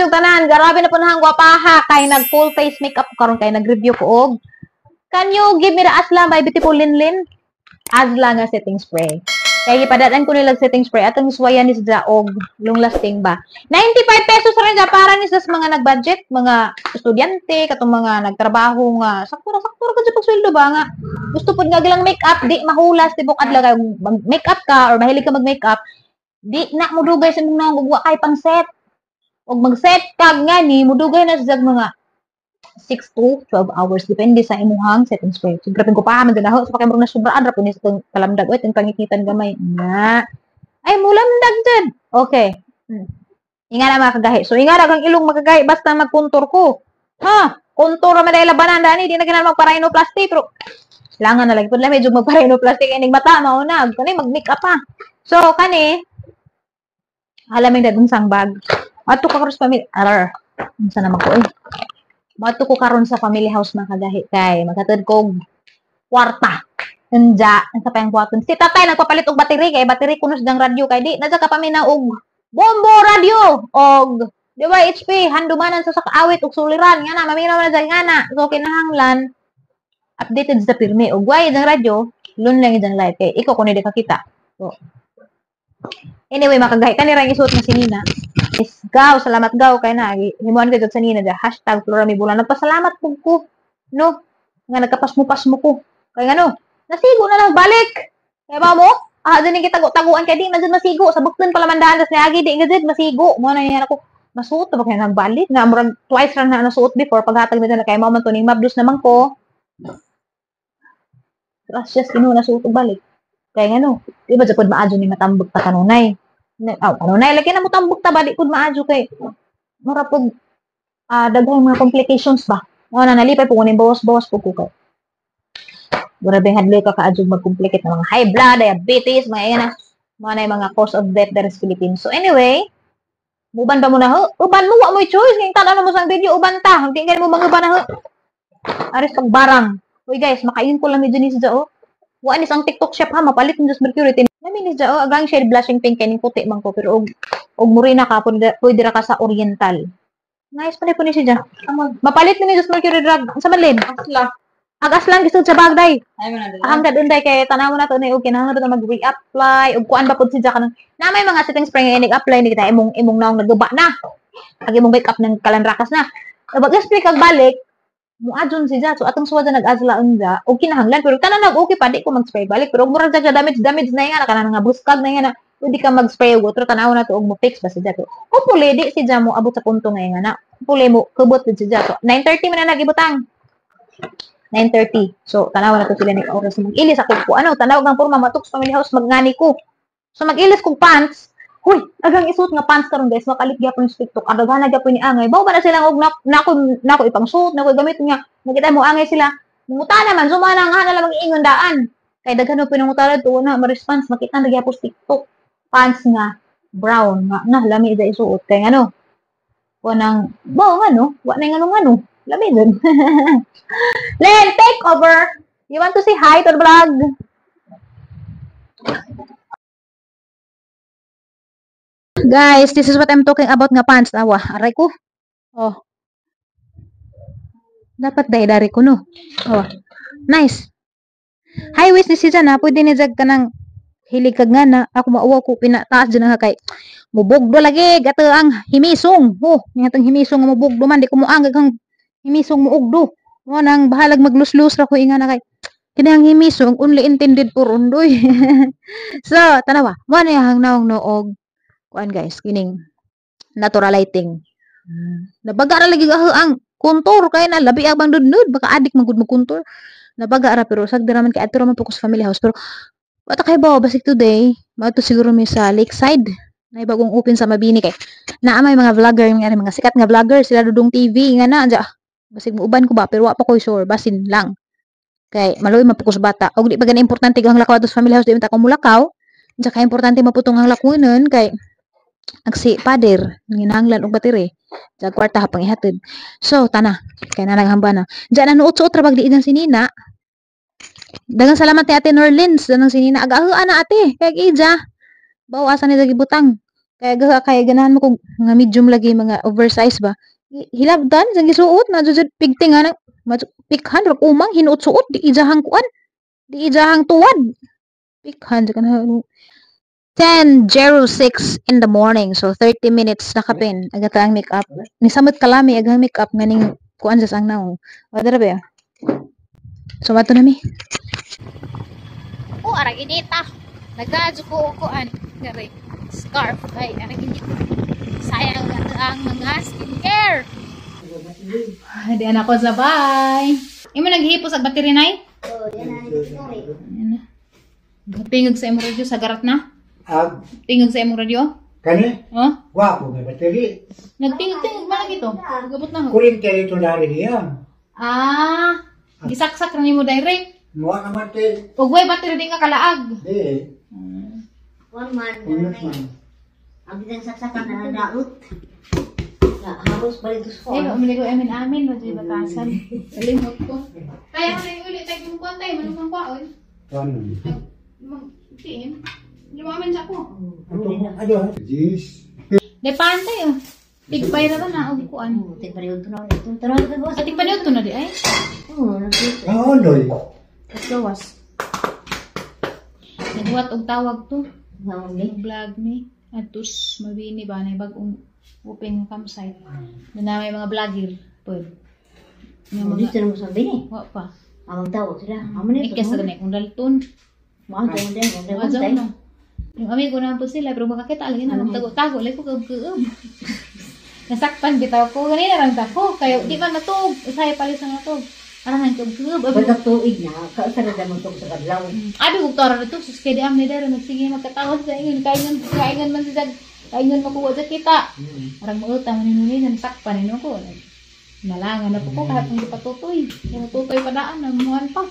Inyong tanan. Grabe na po na ang gwapaha kay nag full face makeup ko karon kay nag-review ko og. Can you give me the Azla, my beautiful Linlin? Azla nga setting spray. Kay gipadaan ko nila setting spray atong suwayan ni sa og long lasting ba. 95 pesos rin siya para ni sa mga nag-budget, mga estudyante, katong mga nagtrabaho nga sakto ra sakto ra ka pag sweldo ba nga. Gusto pud nga gilang makeup di mahulas tibok adlaw kay mag-makeup ka or mahilig ka mag-makeup, di na mudugay sa imong naong ug wa kay pang set. Og mag-set kag nga ni mudugay na siya mga 6 to 12 hours depende sa imuhang setting spray. So grabe ko pa man dyan ako sa pakay na sobraan ra po ni sa itong kalamdag. Oy, itong pangitngitan gamay. Nga. Ay, mulamdag dyan. Okay. Inga na mga kagahi. So inga na kang ilong makagahi basta magkontour ko. Ha? Contour ra man dahil labanan dani di na kinahanglan magpa-rhinoplasty pero langan na lagi pud lang medyo magpa-rhinoplasty kay ning mata mao na kani mag-makeup pa. So kani halaming dadung sang bag. Ato ka karon sa family. Arar. Unsa naman ko eh. Moadto ko karon sa family house mga kagahi kay maghatod kog kwarta. Nja, ang sa payang buhaton. Si tatay nagpapalit og battery kay battery kuno sa radyo kay di na ka paminaw og bombo radyo og DYHP handumanan sa sakaawit og suliran nga na maminaw na dyan nga na. So kinahanglan updated sa pirmi og way dang radyo lun lang idang live kay ikaw kuno di kakita. So anyway, makagahi kani ra ang isuot nga sinina. Is gaw, salamat gaw kay na himuan ka jud sa nina da #FloramiBulan. Nagpasalamat pug ko no nga nagkapasmo-pasmo ko. Kay ngano, nasigo na lang balik. Kay ba mo? Ah, dyan yung kitago-taguan kay di man jud masigo sa bukton pala man daan tas niagi di nga jud masigo. Mo na yan ako masuot ba kay nang balik nga murag twice ra na nasuot before paghatag nila kay mao man to ning mabdus naman ko. Gracias Ginoo nasuot og balik. Kay ngano, di ba jud pod maadyo ni matambok ta kanunay. Aw, kanunay lagi na mo tambok ta balik pud maadyo kay mura pud daghang mga complications ba. Mao na nalipay po kuning bawas-bawas po ko kay. Grabe hadloy ka kaadyo mag-complicate ng mga high blood, diabetes, mga yan na. Mga na yung mga cause of death there sa Philippines. So anyway, muban ba mo na ho? Uban mo, wa mo choice. Ngayon tanaw mo sa video, uban ta. Hindi nga mo mga na ho. Aris pag barang. Uy guys, makain ko lang medyo ni siya oh. Wa ni ang TikTok shop ha, mapalit ni Just Mercury. Nami ni siya oh, agang shade blushing pink kining puti man ko pero og murina ka pwede, pwede ra ka sa Oriental. Nice pa ni po ni siya. Mapalit ni Just Mercury Drug. Sa manlin? Asla. Agas lang gisud sa bagday. Ay mo na dala. Ang gadunday kay tanaw na to ni og kinahanglan na mag-reapply ug kuan ba pud siya kanang na may mga setting spray nga inig-apply ni kita imong imong naong naguba na. Ag imong makeup ng kalanrakas na. Pag spray kag balik, muadjon siya. So atong suwad na nag-azla unja og kinahanglan pero tanan nag okay pa di ko mag-spray balik pero murag siya damage damage na nga kanang nga buskag na nga na pwede ka mag-spray og otro tanaw na to og mo fix ba siya. So hopefully di siya mo abot sa punto nga nga na. Hopefully mo kubot gud siya. So 9:30 man na nagibutang. 9:30. So, tanaw na to sila ni oras mag-ilis ako ko. Ano, tanaw gang porma matok sa family house magngani ko. So, mag-ilis kong pants. Huy, agang isuot nga pants karon guys, mapalit gyapon sa TikTok. Ang daghan na gyapon ni angay. Bawo ba na silang og nako nako ipangsuot, nako gamit nga. Nakita mo angay sila. Munguta naman, sumana nga na lang mag-iingon daan. Kay daghan mo pinangutala to na ma-response makita na gyapon sa TikTok. Pants nga brown nga na lami da isuot kay ano. Kanang bawo nga no, wa na ngano ngano. Lami dun. Len, take over. You want to say hi to the vlog? Guys, this is what I'm talking about nga pants. Awa, aray ko. Oh. Dapat dahil dari ko, no? Oh. Nice. High waist ni siya na. Pwede ni jag ka ng hilig kag nga na. Ako mauwa ko pinataas dyan nga kay mubugdo lagi. Gato ang himisong. Oh, nga itong himisong nga mubugdo man. Di ko muang kang himisong muugdo. Mo nang bahalag magluslus ra ko inga na kay kini ang himisong only intended for undoy. So, tanawa. Mo na yang naong noog kuan guys, kining natural lighting. Nabaga ra lagi ang contour kay na labi ang bang dudnud baka adik man gud mo contour. Nabaga ra pero sagdi ra man kay adto ra man po ko sa family house pero wata kay bawo basig today maadto siguro mi sa lakeside. Nay bagong open sa Mabini kay naa may mga vlogger nga mga sikat nga vlogger sila Dudong TV nga na anja. Basig muuban ko ba pero wa pa ko sure basin lang. Kay maluoy man po ko sa bata. Og di pa gani importante ang lakaw ato sa family house di man ta ko mulakaw. Unsa ka importante maputong ang lakunon kay ang si pader nginahanglan og battery. Sa kwarta hapang ihatid. So tana kay na naghamba na. Diyan nanuot-suot ra bag di si Nina. Daghang salamat ni Ate Norlins danang si Nina. Agahuan na ate kay ija. Baw asa ni gibutang. Kaya kaya ganahan mo kung mga medium lagi, mga oversize ba. Hilabdan sa gisuot na jud pigting nga pikhan rag umang hinuot-suot di ijahang kuan. Di ijahang tuwad. Pikhan sa kanang 10:06 in the morning. So 30 minutes na kapin agata ang makeup. Ni samot kalami agang makeup nganing kuan sa ang naong. O dara ba? So mato na mi. Oh, arang inita. Nagdadyo ko kuan. Gari scarf ay arang init. Sayang ang mga skincare. Di anak ko sabay. Imo naghihipos ag battery nay? Oh, yan na. Tingog sa imong radyo sa garat na? Ag Tingog sa imong radyo? kani Oh? gwapo may battery. Nagtingog-tingog ba lang ito? Gabot na ho. Kuryente rito dari niya. Ah, gisaksak ra nimo direct. Muha naman te. Ug way battery di nga kalaag. Di. One man, Unot man. Ang bitang saksakan na daot. Na halos balik ko. Eh, umili ko amin amin wa jud batasan. Salimot ko. Kaya ko na uli tag yung kuan tay manong kwaon. Ano? Mang tiin. Hindi mo amin sa ko. Ato, Jis. De pantay oh. Tigpay ra na og kuan. Tig pariod to na ulit. Tanaw ka gawas. Ating paniud to na di ay. Oo, nagkita. Ah, ondoy. Gawas. Nagwat og tawag to. Nauli. Vlog ni atus mabini ba na bag-ong open campsite. Na may mga vlogger pod. Nga mga Dito na mo sa bini. wa pa. Amang tawag sila. Amo ni. Ikes sa ganay kung dalton. Mo ang tawag din. Mga jaw na. Yung amigo naman po sila pero makakita lagi na magtago-tago lagi ko kaub-kaub. Nasakpan bitaw ko ganina lang ta ko kayo di man natuog usay palis ang natuog. Aran ang kaub-kaub. Abi Pagka tuig na, kausara mo tug sa kadlaw. Abi kog tara dito sus kay di am ni dara nagsige magkatawa sa ingon kaingon kaingon man sila kaingon makuha sa kita. Arang mautang ni nuni nasakpan ni ko. Nalangan na po ko kahit hindi patutoy. Yung tutoy pa daan, namuhan pa.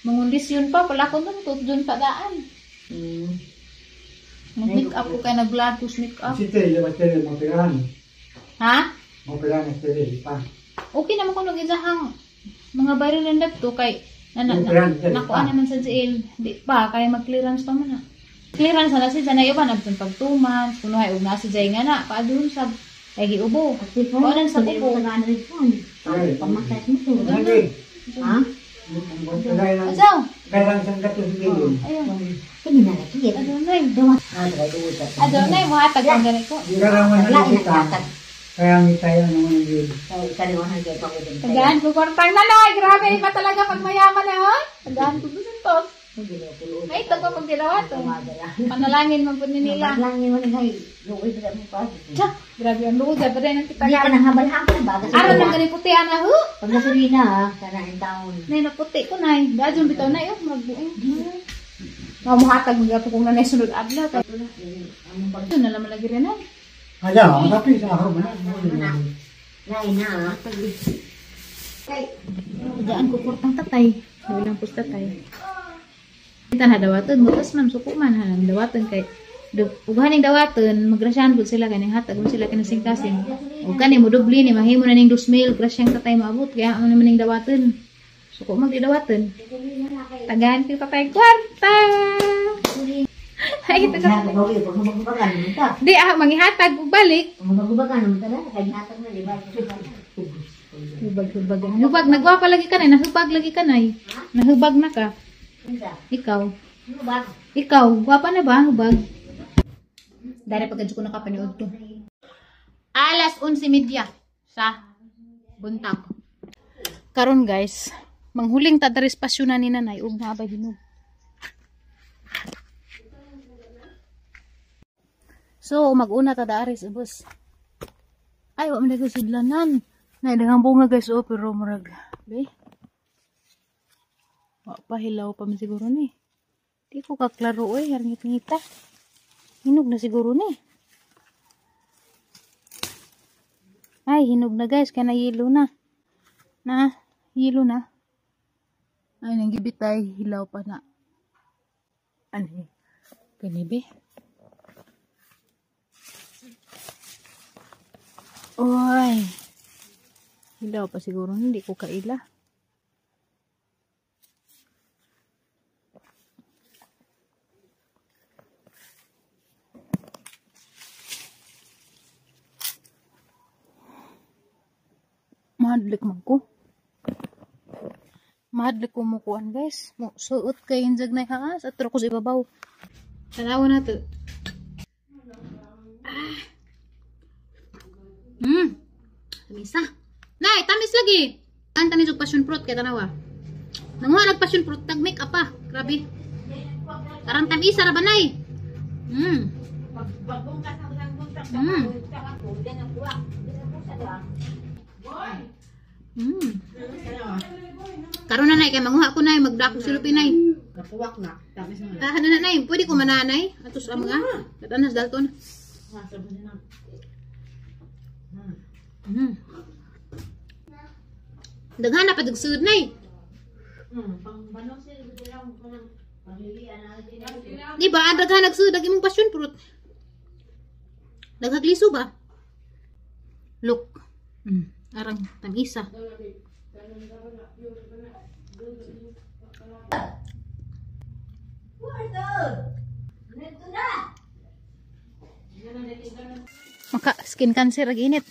Mangundisyon pa, pala ko nun, tutudyon pa daan. Mag-make up ko kaya nag-vlog ko make up. Si Tele, battery mo pirahan. Ha? Mo pirahan si Tele pa. Okay naman kung nag-isahang mga viral na to kay na, na, Mo pirahan si Tele nakuha pa. naman sa jail. Di pa, kaya mag-clearance pa man ha. Clearance na si Janay uban abtong pag 2 months, kunuhay og na si Jay nga na, paadun sa kay giubo. Kasi phone, Wala sa kundi kubo. mo sa kanang phone. Pamasas mo to. Nagi. Ha? Asaw, Kailangan sang gato sa bilon. ayun. Sige na lagi. Adonay. Dawa. Ah, tagay sa. Adonay, muhatag ang ganit ko. Kailangan na Wala kita. ina Kaya ang tayo naman ang yun. Kaliwahan kay pa ko din. Tagaan ko kwartang nanay. Grabe pa talaga pag mayaman na, ha? Tagaan ko gusto. Ay, tagpa pag dilawa to. Panalangin man po ni nila. Panalangin mo ni luoy ba mo pa. Tsa, grabe ang luod. Dapat rin ang Hindi ka kitagaan. nang habal-habal ba? Aron lang ganing puti, ana, hu? Pag gasolina, ha, kana in town. Nay, naputi ko, nay. Dadyon bitaw na, yun. Magbuing. Mamuhatag mo gapo kung nanay sunod adlaw. Kay Ito na lang malagi rin, ay. Ada, ang kapi sa ako man. Lain na, ha. Tagaan ko kurtang tatay. Walang pus tatay. Kita na dawatan, mutas man, suko man, ha, dawatan kay uganing dawatan, magrasyahan po sila kaning hatag mo sila kaning singkasing. O kani mo dubli ni mahimo na ning 2,000 grasyang tatay maabot kaya amo naman ning dawatan. Suko mag di dawatan. Tagaan ko tatay kwarta. Ay, ito ka. Di ah mangihatag ug balik. Hubag hubag. Hubag nagwapa lagi kanay, nahubag lagi kanay. Nahubag na ka. Ikaw. Ikaw, gwapa na ba? Hubag. Dari pagka ko nakapanood to. Alas 11:30 sa buntag. Karon guys, manghuling ta dari espasyo na ni nanay ug naabay hinog. So, mag-una ta dari sa bus. Ay, wa man dagay sudlanan. Nay daghang bunga guys oh, pero murag be. Wa pa hilaw pa man siguro ni. Di ko kaklaro oy, harngit-ngita. Hinog na siguro ni. Ay, hinog na guys, kaya na yelo na. Na, yelo na. Ay, nang gibitay, hilaw pa na. Ano? Kani be? Oy. Hilaw pa siguro, hindi ko kaila. Mahadlik man ko. Mahadlik ko mo kuan, guys. Mo suot kay hinjag na haas at ko sa ibabaw. Tanawa na to. Ah. Tamisa. Nay, tamis lagi. Ang tamis og passion fruit kay tanawa. Nanguha nag passion fruit tag make up pa. Grabe. Karang tamisa ra ba, nay? Karon na, nay, kay manguha ko, nay, magdako silupin, nay. Kapuwak na. Tamis na. Ah, na, nay, pwede ko mananay ato sa mga katanas dalton. Daghan na pa sud, nay. Di ba ang daghan nagsud ang imong passion fruit? Daghagliso ba? Look. Arang tamisa. Maka skin cancer ag init.